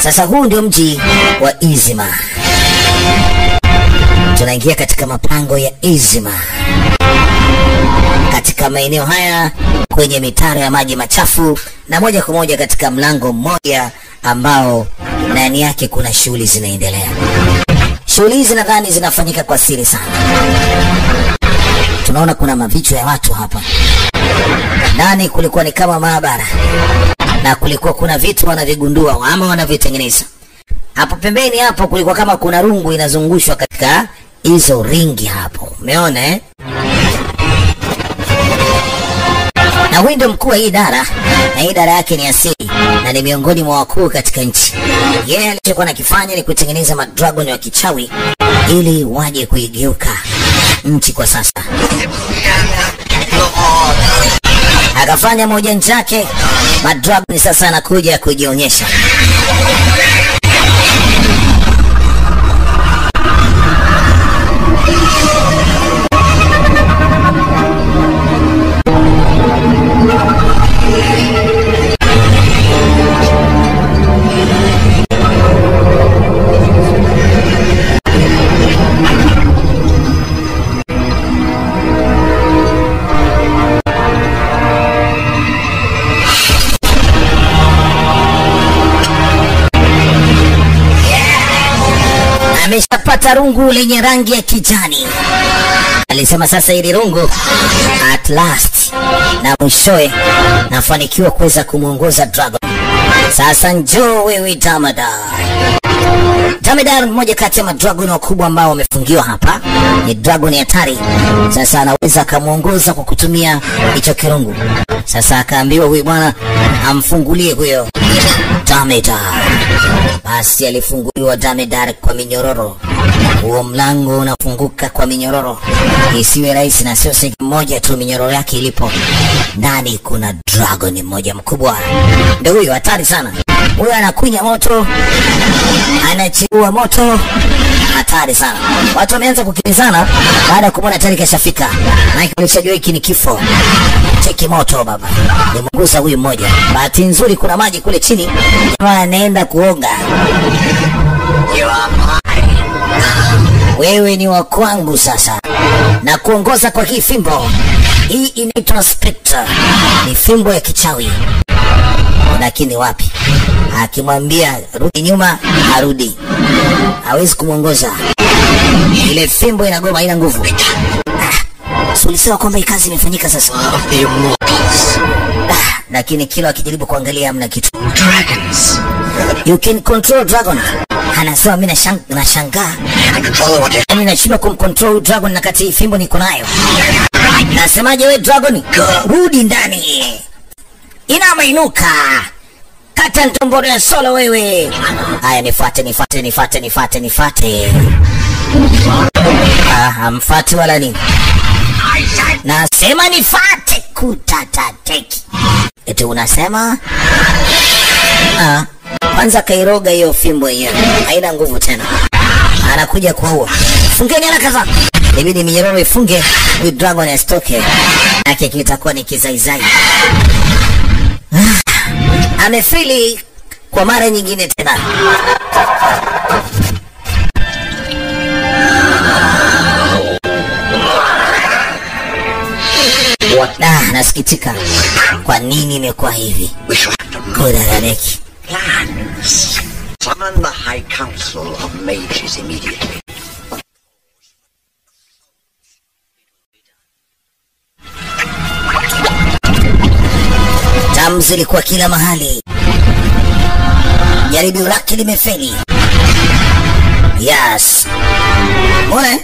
Sasa huu ndio mji wa Izima. Tunaingia katika mapango ya Izima. Katika maeneo haya kwenye mitaro ya maji machafu na moja kwa moja katika mlango mmoja ambao ndani yake kuna shughuli zinaendelea. Shughuli hizi nadhani zinafanyika kwa siri sana. Tunaona kuna mavichwa ya watu hapa. Ndani kulikuwa ni kama maabara na kulikuwa kuna vitu wanavigundua ama wanavitengeneza. Hapo pembeni hapo kulikuwa kama kuna rungu inazungushwa katika hizo ringi hapo. Umeona eh? Na huyu ndio mkuu wa hii idara, na hii idara yake ni asili na ni miongoni mwa wakuu katika nchi. Yeye alichokuwa anakifanya ni kutengeneza madragon wa kichawi ili waje kuigeuka nchi kwa sasa. Akafanya moja njake, madragon sasa anakuja kujionyesha. Ameshapata rungu lenye rangi ya kijani. Alisema sasa hili rungu at last na mwishowe nafanikiwa kuweza kumuongoza dragon. Sasa njoo wewe Damodar. Damodar mmoja kati ya madragon wakubwa ambao wamefungiwa hapa. Ni dragon hatari. Sasa anaweza kumuongoza kwa kutumia hicho kirungu. Sasa akaambiwa huyu bwana amfungulie huyo Damodar. Basi alifunguliwa Damodar kwa minyororo. Huo mlango unafunguka kwa minyororo. Isiwe rahisi na sio sehemu moja tu minyororo yake ilipo. Ndani kuna dragon mmoja mkubwa. Ndio huyo hatari sana. Huyo anakunya moto, anachiua moto, hatari sana. Watu wameanza kukimbizana baada ya kumwona hatari kashafika. Maana walishajua hiki ni kifo. Cheki moto baba. Nimunguza huyu mmoja. Bahati nzuri kuna maji kule chini. Anaenda kuoga. Wewe ni wa kwangu sasa. Na kuongoza kwa hii fimbo. Hii inaitwa Spectre. Ni fimbo ya kichawi. Lakini wapi? Akimwambia rudi nyuma, arudi. Hawezi kumuongoza. Ile fimbo inagoma, haina nguvu. So ulisema kwamba hii kazi imefanyika sasa. Lakini kila akijaribu kuangalia hamna kitu. Dragons. You can control dragon. Anasema mimi nashangaa. Mimi nashindwa kumcontrol dragon na kati fimbo niko nayo. Nasemaje wewe dragon? Rudi ndani. Inama inuka. Kata ntomboro ya solo wewe. Haya nifuate nifuate nifuate nifuate nifuate. Ah, amfuate wala nini? Nasema nifuate kutatateki. Eti unasema? Ah, kwanza kairoga hiyo fimbo yenyewe. Haina nguvu tena. Anakuja kwa huo. Fungeni haraka sana. Ibidi minyororo ifunge, huyu dragon asitoke. Yake kitakuwa ni kizaizai. Amefili kwa mara nyingine tena. Ah, nasikitika. Kwa nini imekuwa hivi? Kudaradeki. Plans. Summon the High Council of Mages immediately. Damu zilikuwa kila mahali. Jaribio lake limefeli. Yes. Mbona?